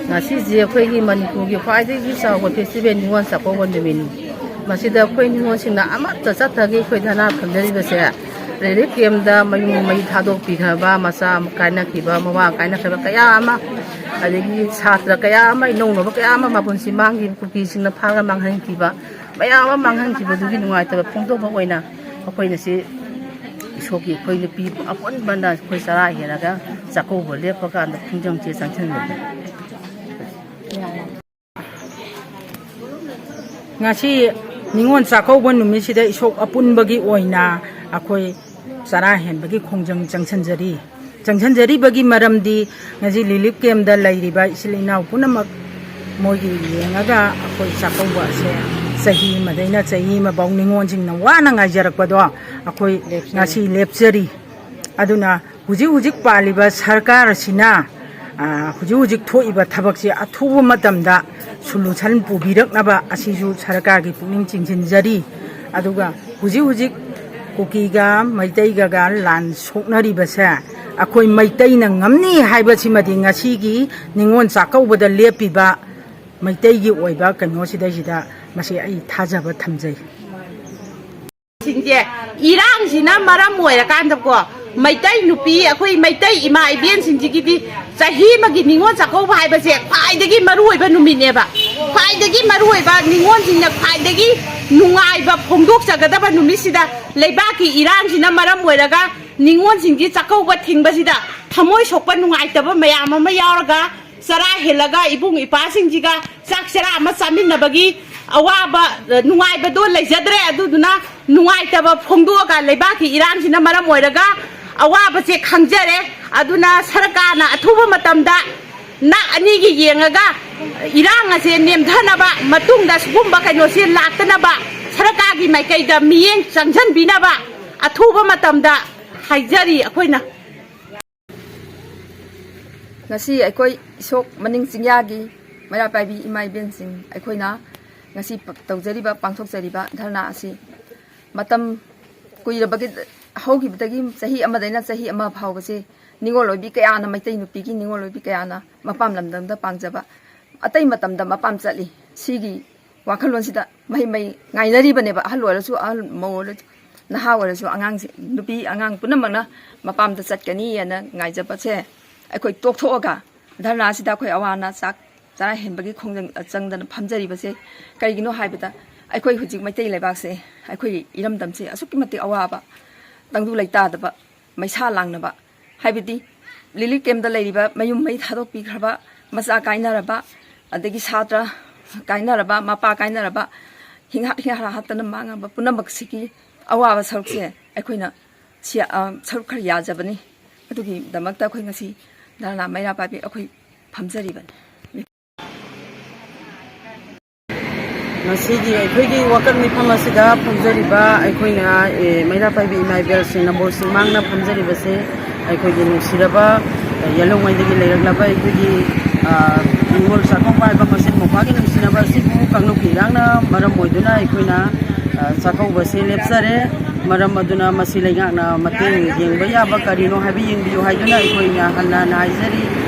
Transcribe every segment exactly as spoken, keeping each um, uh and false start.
ꯉꯁꯤꯁꯦ ꯑꯩꯈꯣꯏꯒꯤ ꯃꯅꯤꯄꯨꯔꯒꯤ ꯈ꯭ꯋꯥꯏꯗꯒꯤ ꯆꯥꯎꯕ ꯐꯦꯁꯇꯤꯚꯦꯜ ꯅꯤꯉꯣꯜ ꯆꯥꯛꯀꯧꯕ ꯅꯨꯃꯤꯠꯅꯤ꯫ ꯃꯁꯤꯗ ꯑꯩꯈꯣꯏ ꯅꯤꯉꯣꯜꯁꯤꯡꯅ ꯑꯃꯠꯇ ꯆꯠꯇꯒꯩ ꯑꯩꯈꯣꯏ ꯙꯔꯅꯥ ꯐꯝꯖꯔꯤꯕꯁꯦ, ꯔꯤꯂꯤꯐ ꯀꯦꯝꯞꯇ ꯃꯌꯨꯝ ꯃꯩ ꯊꯥꯗꯣꯛꯄꯤꯈ꯭ꯔꯕ, ꯃꯆꯥ ꯀꯥꯏꯅꯈꯤꯕ, ꯃꯋꯥ ꯀꯥꯏꯅꯈ꯭ꯔꯕ ꯀꯌꯥ ꯑꯃ, ꯑꯗꯒꯤ ꯁꯥꯇ꯭ꯔ ꯀꯌꯥ ꯑꯃ, ꯏꯅꯧꯅꯧꯕ ꯀꯌꯥ ꯑꯃ ꯃꯄꯨꯟꯁꯤ ꯃꯥꯡꯈꯤꯕ, ꯀꯨꯀꯤꯁꯤꯡꯅ ꯐꯥꯔꯒ ꯃꯥꯡꯍꯟꯈꯤꯕ, ꯃꯌꯥꯝ ꯑꯃ ꯃꯥꯡꯍꯟꯈꯤꯕꯗꯨꯒꯤ ꯅꯨꯡꯉꯥꯏꯇꯕ ꯐꯣꯡꯗꯣꯛꯄ ꯑꯣꯏꯅ ꯑꯩꯈꯣꯏꯅ ꯁꯤ ꯏꯁꯣꯔꯒꯤ ꯑꯩꯈꯣꯏ ꯅꯨꯄꯤ ꯑꯄꯨꯟꯕꯅ ꯑꯩꯈꯣꯏ ꯆꯔꯥ ꯍꯦꯜꯂꯒ ꯆꯥꯛꯀꯧꯕ ꯂꯦꯞꯄ ꯀꯥꯟꯗ ꯈꯣꯡꯖꯪꯁꯦ ꯆꯪꯁꯤꯟꯕꯅꯤ꯫ ꯉꯁꯤ ꯅꯤꯉꯣꯜ ꯆꯥꯛꯀꯧꯕ ꯅꯨꯃꯤꯠꯁꯤꯗ ꯏꯁꯣꯛ ꯑꯄꯨꯟꯕꯒꯤ ꯑꯣꯏꯅ ꯑꯩꯈꯣꯏ ꯆꯔꯥ ꯍꯦꯟꯕꯒꯤ ꯈꯣꯡꯖꯪ ꯆꯪꯁꯤꯟꯖꯔꯤ꯫ ꯆꯪꯁꯤꯟꯖꯔꯤꯕꯒꯤ ꯃꯔꯝꯗꯤ ꯉꯁꯤ ꯔꯤꯂꯤꯐ ꯀꯦꯝꯞꯇ ꯂꯩꯔꯤꯕ ꯏꯆꯤꯜ ꯏꯅꯥꯎ ꯄꯨꯝꯅꯃꯛ ꯃꯣꯏꯒꯤ ꯌꯦꯡꯉꯒ ꯑꯩꯈꯣꯏ ꯆꯥꯛꯀꯧꯕ ꯑꯁꯦ ꯆꯍꯤ ꯑꯃꯗꯩꯅ ꯆꯍꯤ ꯑꯃꯐꯥꯎ ꯅꯤꯉꯣꯜꯁꯤꯡꯅ ꯋꯥꯅ ꯉꯥꯏꯖꯔꯛꯄꯗꯣ ꯑꯩꯈꯣꯏ ꯉꯁꯤ ꯂꯦꯞꯆꯔꯤ꯫ ꯑꯗꯨꯅ ꯍꯧꯖꯤꯛ ꯍꯧꯖꯤꯛ ꯄꯥꯜꯂꯤꯕ ꯁꯔꯀꯥꯔ ꯑꯁꯤꯅ, ꯑ, ꯍꯧꯖꯤꯛ ꯍꯧꯖꯤꯛ ꯊꯣꯛꯏꯕ ꯊꯕꯛꯁꯤ ꯑꯊꯨꯕ ꯃꯇꯝꯗ ꯁꯣꯂꯨꯁꯟ ꯄꯨꯕꯤꯔꯛꯅꯕ ꯑꯁꯤꯁꯨ ꯁꯔꯀꯥꯔꯒꯤ ꯄꯨꯛꯅꯤꯡ ꯆꯤꯡꯁꯤꯟꯖꯔꯤ꯫ ꯑꯗꯨꯒ ꯍꯧꯖꯤꯛ ꯍꯧꯖꯤꯛ ꯀꯨꯀꯤꯒ ꯃꯩꯇꯩꯒꯒ ꯂꯥꯟ ꯁꯣꯛꯅꯔꯤꯕꯁꯦ ꯑꯩꯈꯣꯏ ꯃꯩꯇꯩꯅ ꯉꯝꯅꯤ ꯍꯥꯏꯕꯁꯤꯃꯗꯤ ꯉꯁꯤꯒꯤ ꯅꯤꯉꯣꯜ ꯆꯥꯛꯀꯧꯕꯗ ꯂꯦꯞꯄꯤꯕ ꯃꯩꯇꯩꯒꯤ ꯑꯣꯏꯕ ꯀꯩꯅꯣꯁꯤꯗꯩꯁꯤꯗ ꯃꯁꯤ ꯑꯩ ꯊꯥꯖꯕ ꯊꯝꯖꯩ꯫ ꯁꯤꯡꯁꯦ, ꯏꯔꯥꯡꯁꯤꯅ ꯃꯔꯝ ꯑꯣꯏꯔꯀꯥꯟꯗꯀꯣ, ꯃꯩꯇꯩ ꯅꯨꯄꯤ, ꯑꯩꯈꯣꯏ ꯃꯩꯇꯩ ꯏꯃꯥ ꯏꯕꯦꯟꯁꯤꯡꯁꯤꯒꯤꯗꯤ ꯆꯍꯤ ꯑꯃꯒꯤ ꯅꯤꯉꯣꯜ ꯆꯥꯛꯀꯧꯕ ꯍꯥꯏꯕꯁꯦ ꯈ꯭ꯋꯥꯏꯗꯒꯤ ꯃꯔꯨꯑꯣꯏꯕ ꯅꯨꯃꯤꯠꯅꯦꯕ꯫ ꯈ꯭ꯋꯥꯏꯗꯒꯤ ꯃꯔꯨꯑꯣꯏꯕ, ꯅꯤꯉꯣꯜꯁꯤꯡꯅ ꯈ꯭ꯋꯥꯏꯗꯒꯤ ꯅꯨꯡꯉꯥꯏꯕ ꯐꯣꯡꯗꯣꯛꯆꯒꯗꯕ ꯅꯨꯃꯤꯠꯁꯤꯗ ꯂꯩꯕꯥꯛꯀꯤ ꯏꯔꯥꯡꯁꯤꯅ ꯃꯔꯝ ꯑꯣꯏꯔꯒ ꯅꯤꯉꯣꯜꯁꯤꯡꯁꯤ ꯆꯥꯛꯀꯧꯕ ꯊꯤꯡꯕꯁꯤꯗ ꯊꯃꯣꯏ ꯁꯣꯛꯄ, ꯅꯨꯡꯉꯥꯏꯇꯕ ꯃꯌꯥꯝ ꯑꯃ ꯌꯥꯎꯔꯒ ꯆꯔꯥ ꯍꯦꯜꯂꯒ ꯏꯕꯨꯡ ꯏꯄꯥꯁꯤꯡꯁꯤꯒ ꯆꯥꯛ ꯆꯔꯥ ꯑꯃ ꯆꯥꯃꯤꯟꯅꯕꯒꯤ ꯑꯋꯥꯕ, ꯑ, ꯅꯨꯡꯉꯥꯏꯕꯗꯣ ꯂꯩꯖꯗ꯭ꯔꯦ꯫ ꯑꯗꯨꯗꯨꯅ ꯅꯨꯡꯉꯥꯏꯇꯕ ꯐꯣꯡꯗꯣꯛꯑꯒ ꯂꯩꯕꯥꯛꯀꯤ ꯏꯔꯥꯡꯁꯤꯅ ꯃꯔꯝ ꯑꯣꯏꯔꯒ ꯑꯋꯥꯕꯁꯦ ꯈꯪꯖꯔꯦ꯫ ꯑꯗꯨꯅ ꯁꯔꯀꯥꯔꯅ ꯑꯊꯨꯕ ꯃꯇꯝꯗ ꯅꯥꯠ ꯑꯅꯤꯒꯤ ꯌꯦꯡꯉꯒ ꯏꯔꯥꯡ ꯑꯁꯦ ꯅꯦꯝꯊꯅꯕ, ꯃꯇꯨꯡꯗ ꯁꯤꯒꯨꯝꯕ ꯀꯩꯅꯣꯁꯦ ꯂꯥꯛꯇꯅꯕ ꯁꯔꯀꯥꯔꯒꯤ ꯃꯥꯏꯀꯩꯗ ꯃꯤꯠꯌꯦꯡ ꯆꯪꯁꯤꯟꯕꯤꯅꯕ ꯑꯊꯨꯕ ꯃꯇꯝꯗ ꯍꯥꯏꯖꯔꯤ ꯑꯩꯈꯣꯏꯅ꯫ ꯉꯁꯤ ꯑꯩꯈꯣꯏ ꯏꯁꯣꯛ ꯃꯅꯤꯡ ꯆꯤꯡꯌꯥꯒꯤ ꯃꯩꯔꯥ ꯄꯥꯏꯕꯤ ꯏꯃꯥ ꯏꯕꯦꯟꯁꯤꯡ ꯑꯩꯈꯣꯏꯅ ꯉꯁꯤ ꯄ-, ꯇꯧꯖꯔꯤꯕ, ꯄꯥꯡꯊꯣꯛꯆꯔꯤꯕ ꯙꯔꯅꯥ ꯑꯁꯤ ꯃꯇꯝ ꯀꯨꯏꯔꯕꯒꯤ, ꯍꯧꯈꯤꯕꯗꯒꯤ ꯆꯍꯤ ꯑꯃꯗꯩꯅ ꯆꯍꯤ ꯑꯃ ꯐꯥꯎꯕꯁꯤ ꯅꯤꯉꯣꯜ ꯑꯣꯏꯕꯤ ꯀꯌꯥꯅ, ꯃꯩꯇꯩ ꯅꯨꯄꯤꯒꯤ ꯅꯤꯉꯣꯜ ꯑꯣꯏꯕꯤ ꯀꯌꯥꯅ ꯃꯄꯥꯝ ꯂꯝꯗꯝꯗ ꯄꯥꯡꯖꯕ, ꯑꯇꯩ ꯃꯇꯝꯗ ꯃꯄꯥꯝ ꯆꯠꯂꯤ꯫ ꯁꯤꯒꯤ ꯋꯥꯈꯜꯂꯣꯟꯁꯤꯗ ꯃꯍꯩ ꯃꯍꯩ ꯉꯥꯏꯅꯔꯤꯕꯅꯦꯕ, ꯑꯍꯜ ꯑꯣꯏꯔꯁꯨ, ꯑꯍꯜ, ꯃꯧ ꯑꯣꯏꯔꯁꯨ, ꯅꯍꯥ ꯑꯣꯏꯔꯁꯨ, ꯑꯉꯥꯡꯁꯤꯡ, ꯅꯨꯄꯤ ꯑꯉꯥꯡ ꯄꯨꯝꯅꯃꯛꯅ ꯃꯄꯥꯝꯗ ꯆꯠꯀꯅꯤ ꯍꯥꯏꯅ ꯉꯥꯏꯖꯕꯁꯦ ꯑꯩꯈꯣꯏ ꯇꯣꯛꯊꯣꯛꯑꯒ, ꯙꯔꯅꯥꯁꯤꯗ ꯑꯩꯈꯣꯏ ꯑꯋꯥ ꯑꯅꯥ, ꯆꯥꯛ ꯆꯔꯥ ꯍꯦꯟꯕꯒꯤ ꯈꯣꯡꯖꯪ ꯆꯪꯗꯅ ꯐꯝꯖꯔꯤꯕꯁꯦ ꯀꯔꯤꯒꯤꯅꯣ ꯍꯥꯏꯕꯗ, ꯑꯩꯈꯣꯏ ꯍꯧꯖꯤꯛ ꯃꯩꯇꯩ ꯂꯩꯕꯥꯛꯁꯦ, ꯑꯩꯈꯣꯏꯒꯤ ꯏꯔꯝꯗꯝꯁꯦ ꯑꯁꯨꯛꯀꯤ ꯃꯇꯤꯛ ꯑꯋꯥꯕ, ꯇꯪꯗꯨ ꯂꯩꯇꯥꯗꯕ, ꯃꯩꯁꯥ ꯂꯥꯡꯅꯕ, ꯍꯥꯏꯕꯗꯤ ꯔꯤꯂꯤꯐ ꯀꯦꯝꯞꯇ ꯂꯩꯔꯤꯕ, ꯃꯌꯨꯝ ꯃꯩ ꯊꯥꯗꯣꯛꯄꯤꯈ꯭ꯔꯕ, ꯃꯆꯥ ꯀꯥꯏꯅꯔꯕ, ꯑꯗꯒꯤ ꯁꯥꯇ꯭ꯔ ꯀꯥꯏꯅꯔꯕ, ꯃꯄꯥ ꯀꯥꯏꯅꯔꯕ, ꯍꯤꯡꯍꯥꯠ ꯍꯤꯡꯍꯥꯠ ꯍꯥꯠꯇꯅ ꯃꯥꯡꯉꯕ ꯄꯨꯝꯅꯃꯛꯁꯤꯒꯤ ꯑꯋꯥꯕ ꯁꯔꯨꯛꯁꯦ ꯑꯩꯈꯣꯏꯅ ꯁꯤ, ꯑ, ꯁꯔꯨꯛ ꯈꯔ ꯌꯥꯖꯕꯅꯤ꯫ ꯑꯗꯨꯒꯤꯗꯃꯛꯇ ꯑꯩꯈꯣꯏ ꯉꯁꯤ ꯙꯔꯅꯥ ꯃꯩꯔꯥ ꯄꯥꯏꯕꯤ ꯑꯩꯈꯣꯏ ꯐꯝꯖꯔꯤꯕꯅꯤ꯫ ꯉꯁꯤꯒꯤ ꯑꯩꯈꯣꯏꯒꯤ ꯋꯥꯀꯠ ꯃꯤꯐꯝ ꯑꯁꯤꯗ ꯐꯝꯖꯔꯤꯕ ꯑꯩꯈꯣꯏꯅ, ꯑꯦ, ꯃꯩꯔꯥ ꯄꯥꯏꯕꯤ ꯏꯃꯥ ꯏꯕꯦꯜꯁꯤꯡ ꯅꯝꯕꯣꯜ ꯁꯨꯃꯥꯡꯅ ꯐꯝꯖꯔꯤꯕꯁꯦ, ꯑꯩꯈꯣꯏꯒꯤ ꯅꯨꯡꯁꯤꯔꯕ, ꯑꯦ, ꯌꯦꯜꯍꯧꯉꯩꯗꯒꯤ ꯂꯩꯔꯛꯂꯕ ꯑꯩꯈꯣꯏꯒꯤ, ꯑ, ꯅꯤꯉꯣꯜ ꯆꯥꯛꯀꯧꯕ ꯍꯥꯏꯕ ꯃꯆꯤꯟ ꯃꯧꯄ꯭ꯋꯥꯒꯤ ꯅꯨꯡꯁꯤꯅꯕ ꯑꯁꯤꯕꯨ ꯀꯥꯡꯂꯨꯞꯀꯤ ꯏꯔꯥꯡꯅ ꯃꯔꯝ ꯑꯣꯏꯗꯨꯅ ꯑꯩꯈꯣꯏꯅ, ꯑ, ꯆꯥꯛꯀꯧꯕꯁꯦ ꯂꯦꯞꯆꯔꯦ꯫ ꯃꯔꯝ ꯑꯗꯨꯅ ꯃꯁꯤ ꯂꯩꯉꯥꯛꯅ ꯃꯇꯦꯡ ꯌꯦꯡꯕ ꯌꯥꯕ ꯀꯔꯤꯅꯣ ꯍꯥꯏꯕ ꯌꯦꯡꯕꯤꯌꯨ ꯍꯥꯏꯗꯨꯅ ꯑꯩꯈꯣꯏꯅ ꯍꯟꯅ ꯍꯟꯅ ꯍꯥꯏꯖꯔꯤ꯫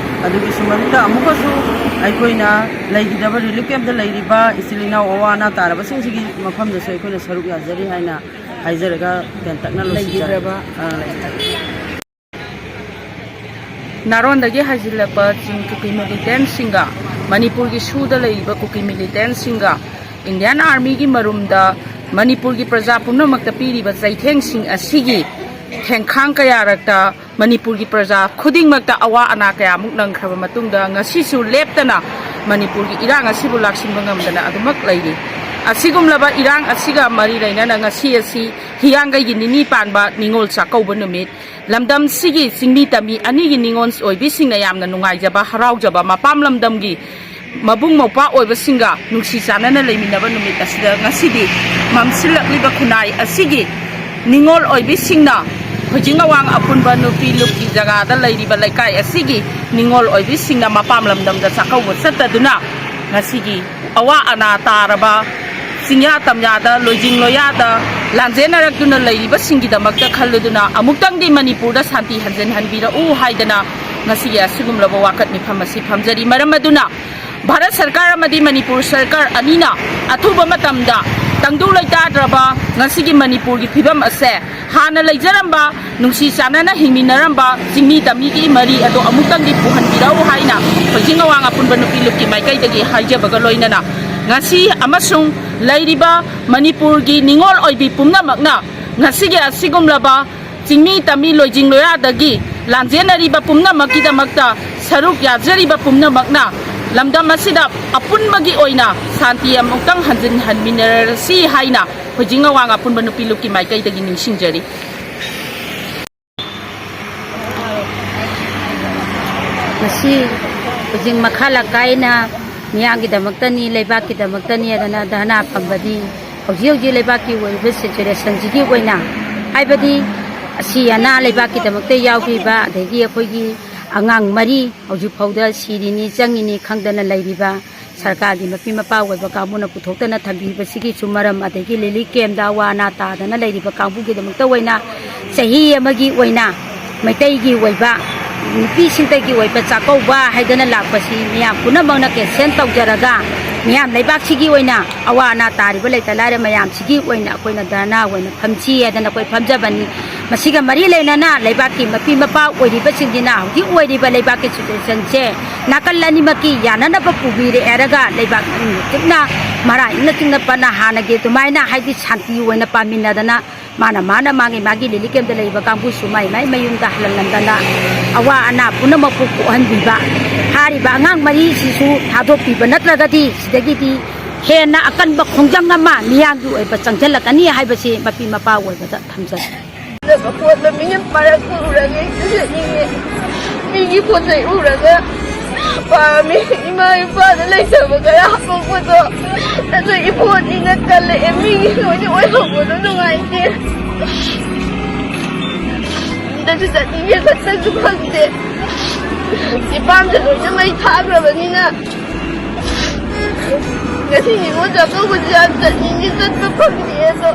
ꯑꯗꯨꯒꯤ ꯁꯨꯃꯥꯡꯗ ꯑꯃꯨꯛꯀꯁꯨ ꯑꯩꯈꯣꯏꯅ ꯂꯩꯈꯤꯗꯕ ꯔꯤꯂꯤꯐ ꯀꯦꯝꯞꯇ ꯂꯩꯔꯤꯕ ꯏꯆꯤꯜ ꯏꯅꯥꯎ ꯑꯋꯥ ꯑꯅꯥ ꯇꯥꯔꯕꯁꯤꯡꯁꯤꯒꯤ ꯃꯐꯝꯗꯁꯨ ꯑꯩꯈꯣꯏꯅ ꯁꯔꯨꯛ ꯌꯥꯖꯔꯤ ꯍꯥꯏꯅ ꯍꯥꯏꯖꯔꯒ ꯇꯦꯟꯇꯛꯅ ꯂꯣꯏꯁꯤꯟꯖꯔꯦ꯫ ꯂꯩꯈꯤꯗ꯭ꯔꯕ ꯑꯥ, ꯂꯩꯈꯤꯗ꯭ꯔꯕ꯫ ꯅꯥꯔꯣꯟꯗꯒꯤ ꯍꯥꯏꯖꯤꯜꯂꯛꯄ ꯆꯤꯡ ꯀꯨꯀꯤ ꯃꯤꯂꯤꯇꯦꯟꯁꯤꯡꯒ, ꯃꯅꯤꯄꯨꯔꯒꯤ ꯁꯨꯗ ꯂꯩꯔꯤꯕ ꯀꯨꯀꯤ ꯃꯤꯂꯤꯇꯦꯟꯁꯤꯡꯒ, ꯏꯟꯗꯤꯌꯥꯟ ꯑꯥꯔꯃꯤꯒꯤ ꯃꯔꯨꯝꯗ ꯃꯅꯤꯄꯨꯔꯒꯤ ꯄ꯭ꯔꯖꯥ ꯄꯨꯝꯅꯃꯛꯇ ꯄꯤꯔꯤꯕ ꯆꯩꯊꯦꯡꯁꯤꯡ ꯑꯁꯤꯒꯤ ꯊꯦꯡꯈꯥꯡ ꯀꯌꯥꯔꯛꯇ ꯃꯅꯤꯄꯨꯔꯒꯤ ꯄ꯭ꯔꯖꯥ ꯈꯨꯗꯤꯡꯃꯛꯇ ꯑꯋꯥ ꯑꯅꯥ ꯀꯌꯥꯃꯨꯛ ꯅꯪꯈ꯭ꯔꯕ ꯃꯇꯨꯡꯗ, ꯉꯁꯤꯁꯨ ꯂꯦꯞꯇꯅ ꯃꯅꯤꯄꯨꯔꯒꯤ ꯏꯔꯥꯡ ꯑꯁꯤꯕꯨ ꯂꯥꯛꯁꯤꯟꯕ ꯉꯝꯗꯅ ꯑꯗꯨꯃꯛ ꯂꯩꯔꯤ꯫ ꯑꯁꯤꯒꯨꯝꯂꯕ ꯏꯔꯥꯡ ꯑꯁꯤꯒ ꯃꯔꯤ ꯂꯩꯅꯅ ꯉꯁꯤ ꯑꯁꯤ ꯍꯤꯌꯥꯡꯒꯩꯒꯤ ꯅꯤꯅꯤ ꯄꯥꯟꯕ ꯅꯤꯉꯣꯜ ꯆꯥꯛꯀꯧꯕ ꯅꯨꯃꯤꯠ, ꯂꯝꯗꯝꯁꯤꯒꯤ ꯆꯤꯡꯃꯤ ꯇꯝꯃꯤ ꯑꯅꯤꯒꯤ ꯅꯤꯉꯣꯜ ꯑꯣꯏꯕꯤꯁꯤꯡꯅ ꯌꯥꯝꯅ ꯅꯨꯡꯉꯥꯏꯖꯕ, ꯍꯔꯥꯎꯖꯕ, ꯃꯄꯥꯝ ꯂꯝꯗꯝꯒꯤ ꯃꯕꯨꯡ ꯃꯧꯄ꯭ꯋꯥ ꯑꯣꯏꯕꯁꯤꯡꯒ ꯅꯨꯡꯁꯤ ꯆꯥꯟꯅꯅ ꯂꯩꯃꯤꯟꯅꯕ ꯅꯨꯃꯤꯠ ꯑꯁꯤꯗ ꯉꯁꯤꯗꯤ ꯃꯝꯁꯤꯜꯂꯛꯂꯤꯕ ꯈꯨꯟꯅꯥꯏ ꯑꯁꯤꯒꯤ ꯅꯤꯉꯣꯜ ꯑꯣꯏꯕꯤꯁꯤꯡꯅ ꯍꯧꯖꯤꯛ ꯑꯋꯥꯡ ꯑꯄꯨꯟꯕ ꯅꯨꯄꯤ ꯂꯨꯞꯀꯤ ꯖꯒꯥꯗ ꯂꯩꯔꯤꯕ ꯂꯩꯀꯥꯏ ꯑꯁꯤꯒꯤ ꯅꯤꯉꯣꯜ ꯑꯣꯏꯕꯤꯁꯤꯡꯅ ꯃꯄꯥꯝ ꯂꯝꯗꯝꯗ ꯆꯥꯛꯀꯧꯕ ꯆꯠꯇꯗꯨꯅ ꯉꯁꯤꯒꯤ ꯑꯋꯥ ꯑꯅꯥ ꯇꯥꯔꯕ ꯆꯤꯡꯌꯥ ꯇꯝꯌꯥꯗ, ꯂꯣꯏꯖꯤꯡ ꯂꯣꯌꯥꯗ ꯂꯥꯟꯖꯦꯟꯅꯔꯛꯇꯨꯅ ꯂꯩꯔꯤꯕꯁꯤꯡꯒꯤꯗꯃꯛꯇ ꯈꯜꯂꯨꯗꯨꯅ ꯑꯃꯨꯛꯇꯪꯗꯤ ꯃꯅꯤꯄꯨꯔꯗ ꯁꯥꯟꯇꯤ ꯍꯟꯖꯤꯟꯍꯟꯕꯤꯔꯛꯎ ꯍꯥꯏꯗꯅ ꯉꯁꯤꯒꯤ ꯑꯁꯤꯒꯨꯝꯂꯕ ꯋꯥꯀꯠ ꯃꯤꯐꯝ ꯑꯁꯤ ꯐꯝꯖꯔꯤ꯫ ꯃꯔꯝ ꯑꯗꯨꯅ ꯚꯥꯔꯠ ꯁꯔꯀꯥꯔ ꯑꯃꯗꯤ ꯃꯅꯤꯄꯨꯔ ꯁꯔꯀꯥꯔ ꯑꯅꯤꯅ ꯑꯊꯨꯕ ꯃꯇꯝꯗ ꯇꯪꯗꯨ ꯂꯩꯇꯥꯗ꯭ꯔꯕ ꯉꯁꯤꯒꯤ ꯃꯅꯤꯄꯨꯔꯒꯤ ꯐꯤꯕꯝ ꯑꯁꯦ ꯍꯥꯟꯅ ꯂꯩꯖꯔꯝꯕ, ꯅꯨꯡꯁꯤ ꯆꯥꯟꯅꯅ ꯍꯤꯡꯃꯤꯟꯅꯔꯝꯕ ꯆꯤꯡꯃꯤ ꯇꯝꯃꯤꯒꯤ ꯃꯔꯤ ꯑꯗꯣ ꯑꯃꯨꯛꯇꯪꯗꯤ ꯄꯨꯍꯟꯕꯤꯔꯛꯎ ꯍꯥꯏꯅ ꯍꯧꯖꯤꯛ ꯑꯋꯥꯡ ꯑꯄꯨꯟꯕ ꯅꯨꯄꯤ ꯂꯨꯞꯀꯤ ꯃꯥꯏꯀꯩꯗꯒꯤ ꯍꯥꯏꯖꯕꯒ ꯂꯣꯏꯅꯅ ꯉꯁꯤ ꯑꯃꯁꯨꯡ ꯂꯩꯔꯤꯕ ꯃꯅꯤꯄꯨꯔꯒꯤ ꯅꯤꯉꯣꯜ ꯑꯣꯏꯕꯤ ꯄꯨꯝꯅꯃꯛꯅ ꯉꯁꯤꯒꯤ ꯑꯁꯤꯒꯨꯝꯂꯕ ꯆꯤꯡꯃꯤ ꯇꯝꯃꯤ ꯂꯣꯏꯖꯤꯡ ꯂꯣꯌꯥꯗꯒꯤ ꯂꯥꯟꯖꯦꯟꯅꯔꯤꯕ ꯄꯨꯝꯅꯃꯛꯀꯤꯗꯃꯛꯇ ꯁꯔꯨꯛ ꯌꯥꯖꯔꯤꯕ ꯄꯨꯝꯅꯃꯛꯅ ꯂꯝꯗꯝ ꯑꯁꯤꯗ ꯑꯄꯨꯟꯕꯒꯤ ꯑꯣꯏꯅ ꯁꯥꯟꯇꯤ ꯑꯃꯨꯛꯇꯪ ꯍꯟꯖꯤꯟꯍꯟꯃꯤꯟꯅꯔꯁꯤ ꯍꯥꯏꯅ ꯍꯧꯖꯤꯛ ꯑꯋꯥꯡ ꯑꯄꯨꯟꯕ ꯅꯨꯄꯤ ꯂꯨꯞꯀꯤ ꯃꯥꯏꯀꯩꯗꯒꯤ ꯅꯤꯡꯁꯤꯡꯖꯔꯤ꯫ ꯉꯁꯤ ꯍꯧꯖꯤꯛ ꯃꯈꯥ ꯂꯩꯀꯥꯏꯅ ꯃꯤꯌꯥꯝꯒꯤꯗꯃꯛꯇꯅꯤ, ꯂꯩꯕꯥꯛꯀꯤꯗꯃꯛꯇꯅꯤ ꯑꯗꯨꯅ ꯙꯔꯅꯥ ꯐꯝꯕꯗꯤ ꯍꯧꯖꯤꯛ ꯍꯧꯖꯤꯛ ꯂꯩꯕꯥꯛꯀꯤ ꯑꯣꯏꯔꯤꯕ ꯁꯤꯆꯨꯋꯦꯁꯟꯁꯤꯒꯤ ꯑꯣꯏꯅ, ꯍꯥꯏꯕꯗꯤ ꯑꯁꯤ ꯑꯅꯥ ꯂꯩꯕꯥꯛꯀꯤꯗꯃꯛꯇ ꯌꯥꯎꯈꯤꯕ, ꯑꯗꯒꯤ ꯑꯩꯈꯣꯏꯒꯤ ꯑꯉꯥꯡ ꯃꯔꯤ ꯍꯧꯖꯤꯛ ꯐꯥꯎꯗ ꯁꯤꯔꯤꯅꯤ ꯆꯪꯉꯤꯅꯤ ꯈꯪꯗꯅ ꯂꯩꯔꯤꯕ ꯁꯔꯀꯥꯔꯒꯤ ꯃꯄꯤ ꯃꯄꯥ ꯑꯣꯏꯕ ꯀꯥꯡꯕꯨꯅ ꯄꯨꯊꯣꯛꯇꯅ ꯊꯝꯕꯤꯕꯁꯤꯒꯤꯁꯨ ꯃꯔꯝ, ꯑꯗꯒꯤ ꯂꯤꯂꯤ ꯀꯦꯝꯗ ꯑꯋꯥ ꯑꯅꯥ ꯇꯥꯗꯅ ꯂꯩꯔꯤꯕ ꯀꯥꯡꯕꯨꯒꯤꯗꯃꯛꯇ ꯑꯣꯏꯅ ꯆꯍꯤ ꯑꯃꯒꯤ ꯑꯣꯏꯅ ꯃꯩꯇꯩꯒꯤ ꯑꯣꯏꯕ ꯅꯨꯄꯤꯁꯤꯡꯇꯒꯤ ꯑꯣꯏꯕ ꯆꯥꯛꯀꯧꯕ ꯍꯥꯏꯗꯅ ꯂꯥꯛꯄꯁꯤ ꯃꯤꯌꯥꯝ ꯄꯨꯝꯅꯃꯛꯅ ꯀꯦꯟꯁꯦꯜ ꯇꯧꯖꯔꯒ, ꯃꯤꯌꯥꯝ ꯂꯩꯕꯥꯛꯁꯤꯒꯤ ꯑꯣꯏꯅ ꯑꯋꯥ ꯑꯅꯥ ꯇꯥꯔꯤꯕ ꯂꯩꯇ ꯂꯥꯏꯔ ꯃꯌꯥꯝꯁꯤꯒꯤ ꯑꯣꯏꯅ ꯑꯩꯈꯣꯏꯅ ꯙꯔꯅꯥ ꯑꯣꯏꯅ ꯐꯝꯁꯤ ꯍꯥꯏꯗꯅ ꯑꯩꯈꯣꯏ ꯐꯝꯖꯕꯅꯤ꯫ ꯃꯁꯤꯒ ꯃꯔꯤ ꯂꯩꯅꯅ ꯂꯩꯕꯥꯛꯀꯤ ꯃꯄꯤ ꯃꯄꯥ ꯑꯣꯏꯔꯤꯕꯁꯤꯡꯁꯤꯅ ꯍꯧꯖꯤꯛ ꯑꯣꯏꯔꯤꯕ ꯂꯩꯕꯥꯛꯀꯤ ꯁꯤꯆꯨꯋꯦꯁꯟꯁꯦ ꯅꯥꯀꯜ ꯑꯅꯤꯃꯛꯀꯤ ꯌꯥꯅꯅꯕ ꯄꯨꯕꯤꯔꯦ ꯍꯥꯏꯔꯒ ꯂꯩꯕꯥꯛ ꯏꯪꯅ ꯆꯤꯛꯅ, ꯃꯔꯥ ꯏꯪꯅ ꯆꯤꯛꯅ ꯄꯟꯅ ꯍꯥꯟꯅꯒꯤ ꯑꯗꯨꯃꯥꯏꯅ, ꯍꯥꯏꯗꯤ ꯁꯥꯟꯇꯤ ꯑꯣꯏꯅ ꯄꯥꯃꯤꯟꯅꯗꯅ ꯃꯥꯅ ꯃꯥꯅ ꯃꯥꯒꯤ ꯃꯥꯒꯤ ꯂꯤꯂꯤ ꯀꯦꯝꯗ ꯂꯩꯔꯤꯕ ꯀꯥꯡꯕꯨꯁꯨ ꯃꯥꯏ ꯃꯥꯏ ꯃꯌꯨꯝꯗ ꯍꯜꯍꯜꯂꯝꯗꯅ ꯑꯋꯥ ꯑꯅꯥ ꯄꯨꯝꯅꯃꯛꯄꯨ ꯀꯣꯛꯍꯟꯕꯤꯕ, ꯐꯥꯔꯤꯕ ꯑꯉꯥꯡ ꯃꯔꯤꯁꯤꯁꯨ ꯊꯥꯗꯣꯛꯄꯤꯕ ꯅꯠꯇ꯭ꯔꯒꯗꯤ ꯁꯤꯗꯒꯤꯗꯤ ꯍꯦꯟꯅ ꯑꯀꯟꯕ ꯈꯣꯡꯖꯪ ꯑꯃ ꯃꯤꯌꯥꯝꯒꯤ ꯑꯣꯏꯕ ꯆꯪꯁꯤꯜꯂꯛꯀꯅꯤ ꯍꯥꯏꯕꯁꯤ ꯃꯄꯤ ꯃꯄꯥ ꯑꯣꯏꯕꯗ ꯊꯝꯖꯒꯦ꯫ ꯐꯖꯕ ꯄꯣꯠ ꯑꯃ ꯃꯤꯅ ꯄꯥꯏꯔꯛꯄ ꯎꯔꯒ ꯍꯦꯛꯇ ꯁꯦꯠꯅꯤꯡꯉꯦ꯫ ꯃꯤꯒꯤ ꯄꯣꯠ ꯆꯩ ꯎꯔꯒ ꯄꯥꯝꯃꯤ꯫ ꯏꯃꯥ ꯏꯄꯥꯗ ꯂꯩꯇꯕ ꯈꯔ ꯍꯥꯄꯛꯄꯗꯣ ꯑꯗꯨ ꯏꯄꯣꯠꯅꯤꯅ ꯀꯜꯂꯛꯑꯦ꯫ ꯃꯤꯒꯤ ꯂꯣꯏꯅ ꯑꯣꯏꯍꯧꯕꯗꯣ ꯅꯨꯡꯉꯥꯏꯇꯦ꯫ ꯑꯝꯇꯁꯨ ꯆꯠꯅꯤꯡꯉꯦ, ꯆꯠꯄꯁꯨ ꯐꯪꯗꯦ꯫ ꯏꯄꯥꯝꯗ ꯂꯣꯏꯅ ꯃꯩ ꯊꯥꯈ꯭ꯔꯕꯅꯤꯅ ꯉꯁꯤ ꯅꯤꯉꯣꯜ ꯆꯥꯛꯀꯧꯕꯁꯨ ꯌꯥꯝ ꯆꯠꯅꯤꯡꯉꯤ, ꯆꯠꯄ ꯐꯪꯗꯦ ꯑꯗꯣ꯫